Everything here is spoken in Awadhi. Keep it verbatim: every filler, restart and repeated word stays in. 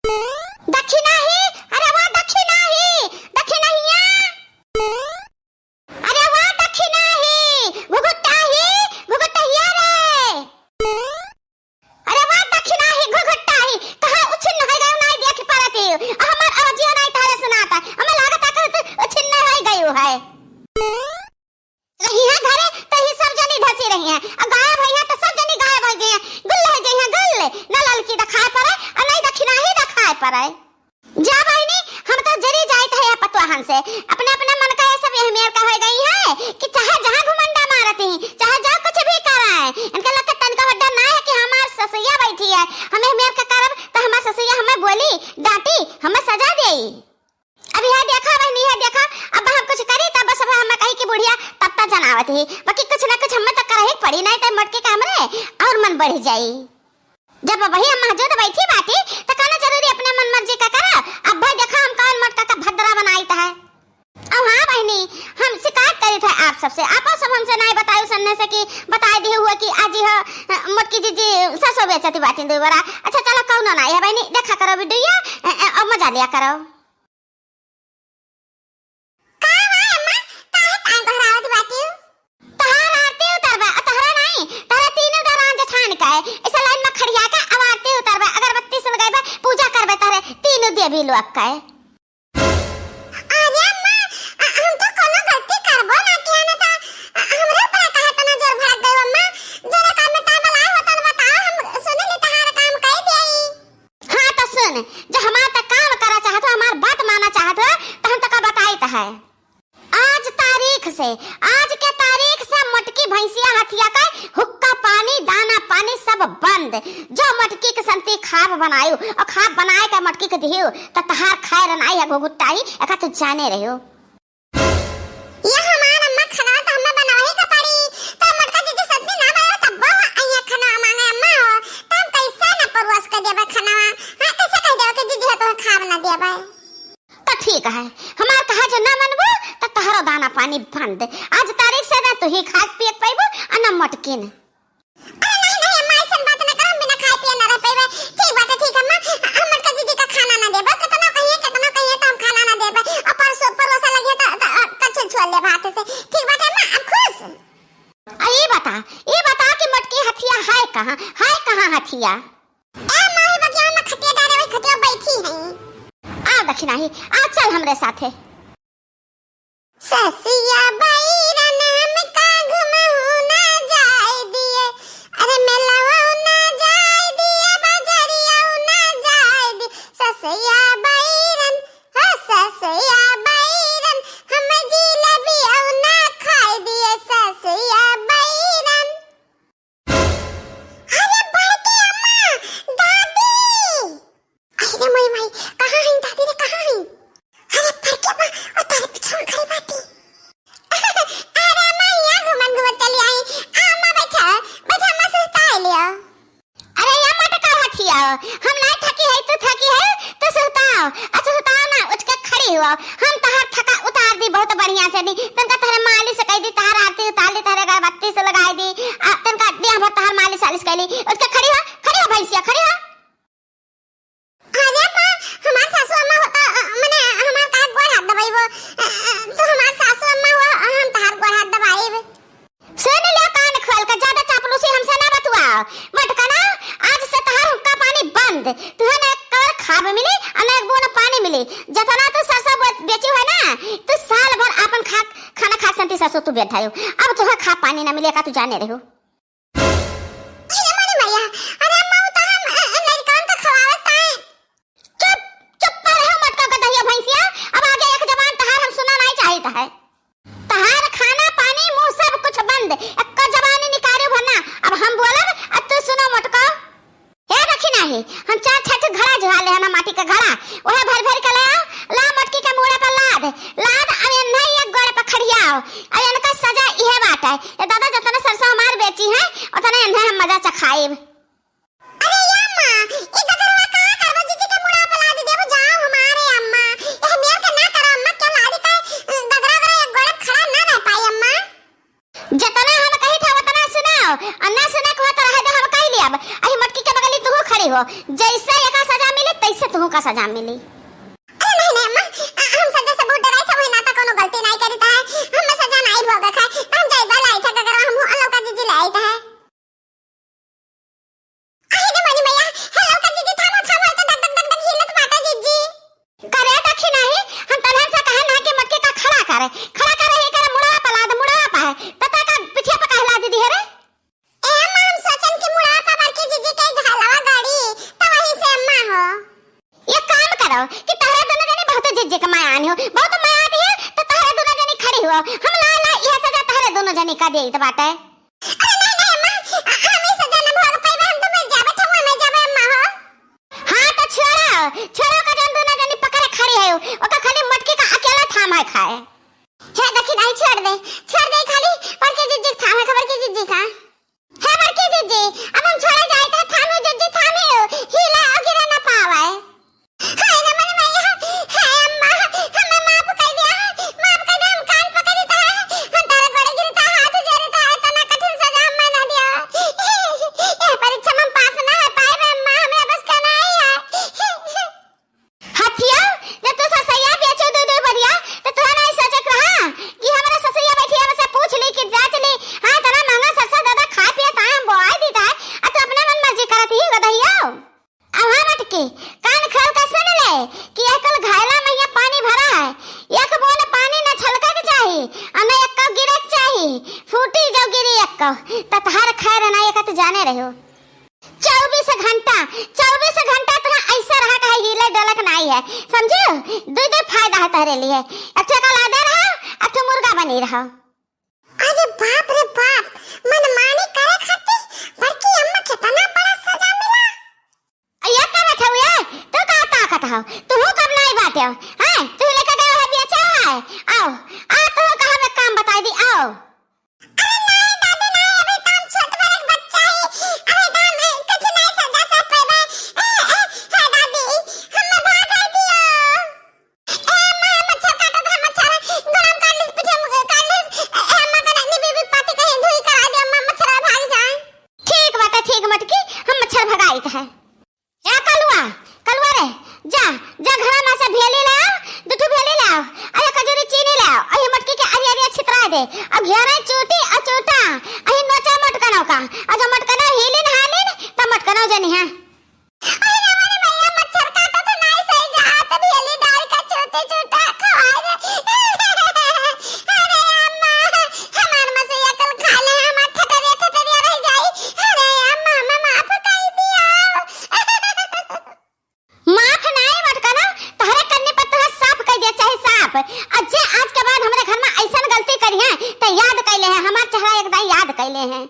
दखिनाही, अरे वा दखिनाही, दखिनहिया। अरे वा दखिनाही, घुघुटाही, घुघुटहिया रे। अरे वा दखिनाही, घुघुटाही, कहाँ उछिन्न होइ गयो, नाहीं देखि परत ही। आ हमार आवाजिया नाहीं तहरे सुनात है। हमें लागत है कि तू उछिन्न होइ गयो है। रही है घरे, तो ही सब जनी धसी रही है। आ गायब होइ है, तो सब जनी गायब होइ गई है। गुल्ल होइ गई है, गुल्ल। न ललकी देखाए पड़े, आ नाहीं दखिनाही देखाए पड़े। जा बहिनी, हम तो जरी जाइत है यह पतवाहन से। अपने अपने मन का ये सब यह मेर का होइ गई है कि चाहे जहाँ घुमंडा मारत ही, चाहे जो कुछ भी कराए, इनका लगे तनिका बड्डा ना है कि हमार ससुइया बैठी है। हम यह मेर का करब तो हमार ससुइया हमें बोली, डांटी, हमें सजा देई। अब यह देखा बहिनी, यह देखा, अब हम कुछ करी तब बस अब हमें कही कि बुढ़िया तब तक जनावत ही, बाकी कुछ ना कुछ हमें तो करही पड़ी, नाहीं तो मोटकी का हमरे और मन बढ़ जाई। जब वही अम्मा जो तो बैठी बाटी, तो कहना जरूरी अपने मन मर्जी का करा। अब भाई देखा हम कौन मोटका का भद्रा बनाइत है। अब हाँ बहिनी, हम शिकायत करी थे आप सबसे, आप सब हमसे नाहीं बतायु सन्ने से कि बताए दिए हुए कि आज ही हो, अ, मोटकी जीजी सरसों बेचती बाटी दो बरा। अच्छा चलो कौनो नाहीं है बहिनी, देखा करो वीडियो, अ, अ, और मजा लिया करो। का हुआ अम्मा? काहे कान गोहरावत बाटिउ? तोहार आरती उतरबे, आ तोहरा नाहीं, तोहरा तीनों दरान जेठान के, ऐसे लाइन में खड़िया के अब आरती उतरबे, अगरबत्ती सुलगइबे, पूजा करबे तोहरे तीनों देवी लोग के। अरे अम्मा, अ, हम तो कोनो गलती करबो ना किया ना था। अ, हमरे ऊपर काहे इतना जोर भड़क गयो अम्मा? जरा काम में टाइम लाए होता ना बताओ, हम सुन ली तोहार काम कई देई। हाँ तो सुन, जो हमार तक काम करा चाहत हो, हमार बात माना चाहत हो, तो हम तका बताइत है। आज तारीख से, आज के तारीख से मोटकी भैंसिया हथिया का हुक्का पानी, दाना पानी सब बंद। जो मोटकी के संती खाब बनायु और खाब बनाए के मोटकी के दिहु, तो तहार खैर नाहीं है घुघुटाही, एका तू जाने रहियो। ये हमार अम्मा खाना तो हमें बनावे के पड़ी। तो मोटका जीजी सब्जी ना बनावे तब वो आइए खाना मांगे अम्मा हो। तो हम कैसे ना परोस के देबे खाना? हाँ, कैसे कह देबे कि जीजी हो तो खाब ना देबे? तो ठीक है, हमार कहा जो ना मनबो तो तहरो दाना पानी बंद। आज तारीख से ना तू ही खाए पिए के पैबो और ना मोटकिन। अरे नहीं, नहीं अम्मा, ऐसन बात ना करो, हम बिना खाए पिए ना रह पाइबे। ठीक बात है, ठीक है अम्मा, हम मोटका जीजी का खाना ना देबे, कितना कहिए, कितना कहिए तो हम खाना ना देबे। और परसों, परोसा लगिए तो, तो, अ, कच्चे छुआ लेबे हाथ से। ठीक बात है अम्मा, अब खुश? अब ये बता, ये बता कि मोटकी हथिया है कहाँ, है कहाँ हथिया? ए माई, बगिया में खटिया डारे, वही खटिया बैठी है। आओ दखिनाही, आओ चल हमरे साथे। ससिया बैरन हमका घुमहु ना जाए दिए, अरे मेलवो ना जाए दिए, बजरिया ना जाए दिए, ससिया बैरन, हो ससिया बैरन, हम जिलेबिया ना खाए दिए, ससिया बैरन। अरे बड़की अम्मा, दादी! अरे माई, माई, कहाँ हईं दादी रे, कहाँ हईं? अरे बड़की अम्मा, ओ तारे पीछे में खड़ी बाटी। अरे अम्मा, यहाँ घूमन घूमन चली आई। आ अम्मा बैठा, बैठा अम्मा सुस्ता लियो। अरे या मोटका हथिया, हम नाहीं थकी है, तू थकी है, तू सुस्ताओ, आ सुस्ताओ ना, उठ के खड़ी हुआ। हम तहार थका उतार दी बहुत बढ़िया से दी, तनका तहरे मालिश कई दी, तहार आरती उतार ली, तहरे अगरबत्ती से लगाई दी, आ तनका देह भर तहार मालिश वालिश कई ली। उठ के खड़ी हो, खड़ी हो भैंसिया, खड़ी हो। अरे अम्मा, हमार सासू अम्मा होता, अ, मने हमार का गोड़ हाथ दबाई वो, अ, अ, तो हमार सासू अम्मा हो, हम तहार गोड़ हाथ दबाई। सुन ले कान खोल के, ज्यादा चापलूसी हमसे ना बतुआ। मोटका ना, आज से तहार हुक्का पानी बंद। तुहे ना एक कवर खाब मिली, और ना एक बूंद पानी मिली। जतना तू सरसों बे-, बेची है ना, तू साल भर आपन खा, खाना खा संती सरसों तू बेठायो। अब तुहे खाब पानी ना मिले का, तू जाने रहो। अरे मोरी मैया, अरे अम्मा, उ तो हम, अ, अ, लड़कन का खवावत ताई। चुप, चुप पर रहो, मटका का दहिया भैंसिया। अब आगे एक जबान तहार हम सुना नहीं चाहित है। तहार खाना पानी मुंह सब कुछ बंद, एक्को जबानी निकाले भरना। अब हम बोलब, अब तू सुनो मोटको। हे दखिनाही, हम चार छठ घड़ा जुहा ले हना माटी के घड़ा, ओहे भर भर के ले आओ, ला मोटकी के मूड़े पर लाद, लाद, अब एन्हे एक गोड़े पर खड़ियाओ, अब एनका सजा इहे बाटे। ए दादा, जतना सरसों हमार बेची है, उतना एन्हे हम मजा चखाइब। अरे या अम्मा, ई गगरवा का करबो? जीजी के मुड़ा पे लाद देबो, जाओ हमारे अम्मा। ए मेर के ना करो अम्मा, क्या लाद के, गगरा गगरा एक गोड़े खड़ा ना रह पाई अम्मा। जतना हम कही था उतना सुनाओ, और ना सुने को तो रह दे, हम कह लिया। अब अही मटकी के बगली तू खड़ी हो, जैसे एका सजा मिले तैसे तू तुहूँ का सजा मिली। अरे नहीं, नहीं अम्मा, आ, हम सजा से बहुत डराइत है, वही नाता कोनो गलती नहीं करित है, हम सजा नहीं भोगत है, हम जाइबा लाइत है, अगर हम लौका जीजी लाइत है। अरे रे मोरी मैया, हे लौका जीजी, थामा, थामा, तो धक, धक, धक, धक हिलत बाटे जीजी। करे देखी नहीं, हम तोहन से कहे ना कि मटकी का खड़ा करे, खड़ा करे, ये करे मुड़ा पलाद, मुड़ा पा है, तता का पीछे पे कहला दीदी है रे। ए अम्मा, हम सोचन कि मुड़ा पा बड़की जीजी के घालवा गाड़ी, तो वही से अम्मा हो। एक काम करो कि तहरे दोनों जनी बहुत जिज्जी के मायान हो, बहुत माया दी है, तो तहरे दोनों जनी खड़ी हो, हम ला ला यह सजा तहरे दोनों जनी का देइत बाटे। अरे नहीं, नहीं अम्मा, आ, हम ई सजा न भोग पाइबे, हम तो मर जाबे, ठमुआ मर जाबे अम्मा हो। हाँ तो छोड़ो, छोड़ो का जौन दोनों जनी पकड़े खड़ी है, ओका खाली मटकी का अकेला थाम है खाए। हे देखी नहीं, छोड़ दे, छोड़ दे, खाली बड़की जिज्जी के थाम है, खबर की जिज्जी का। हे बड़की जिज्जी, अब हम छोड़े जाइत है, थामी जिज्जी, थामी, हिले और गिरे ना पावे। हाय रे मोरी मैया, हे अम्मा, हमें माफ कर दिया, माफ कर दिया, हम कान पकड़ी तो है, हम तारे गोड़े गिरी तो, हाथ जोड़ी तो है, इतना कठिन सजा हमें ना दिया। ये परीक्षा में हम पास ना हो पाए रे अम्मा, हमें बस का नहीं है। हथिया, जब तू ससैया बेचो दू दू बरिया, तो तोहरा नहीं सोचे के रहा कि हमरा ससुरिया बैठी है, हमसे पूछ ली कि जांच ली, हाँ, इतना महंगा सरसों दादा खाए पिए ताए हम बोआई दी ताए, आ तू अपने मन मर्जी करत ही गदहिया। अब हाँ मटकी, कान खोल के सुन ले कि यह कुल घायला में यहाँ पानी भरा है, एक बूंद पानी न छलके के चाही, और न एक्को गिरे के चाही, फूटी जो गिरी एक्को, तो तोहार खैर ना, एक तो जाने रहो। चउबीस घंटा, चउबीस घंटा तोहरा ऐसा रहा के है, हिले डोलक नाई है, समझो? दुइ दुइ फायदा है तोहरे लिए, एक ठो का लादे रहा, एक ठो मुर्गा बनी रहा। अरे बाप रे बाप, मनमानी करे खातिर बड़की अम्मा कितना बड़ा सजा मिला। ये का बैठा हुआ है? तू का ताकत हो? तू कब नाई बाटे हो? हैं? तू लेके गए हो बेचा हुआ है? आओ, आ तू का हम एक काम बताई दी, आओ। अरे नहीं दादी नहीं, अभी तो हम छोट बड़े बच्चा ही, अभी तो हम कुछ नहीं समझा सक पाएबे। ए, ए, हे दादी, हमें भाग आई दियो। ए अम्मा, मच्छर काटत है, मच्छर, गरम कर लीस, पीछे मुँह कर लीस। ए अम्मा, कनकनी बीबी पाती कहीं धुई करा दे अम्मा, मच्छर भाग जाए। ठीक बाटे, ठीक मटकी, हम मच्छर भगाइत है। ए कलुआ, कलुआ रे, जा, जा घरा में से भेली ले आओ, दू ठो भेली ले आओ, अरे खजूरी चीनी ले आओ, अरे मटकी के अरिया अरिया छितरा दे, अब घेरे चूटी और चूटा, अरे नोचा मटकनो का, और जो मटकनो हीलिन हालिन, तब मटकनो जनी है। अरे हमारे भैया मच्छर काटत है, नहीं सही जात, भेली डाल के चूटी चूटा खवाए दे। अरे अम्मा, हमार मसैया कल खा ले, हमार ठटरिया ठटरिया रह जाई। अरे अम्मा, हमें माफ कर दिया। माफ नाई मटकनो, तोहरे करनी पर तोहरा साफ कर दिया, चाहे साफ। और जे आज के बाद हमरे घर में ऐसन गलती करी है, तो याद कैले हैं, हमार चेहरा एक दाई याद कैले हैं।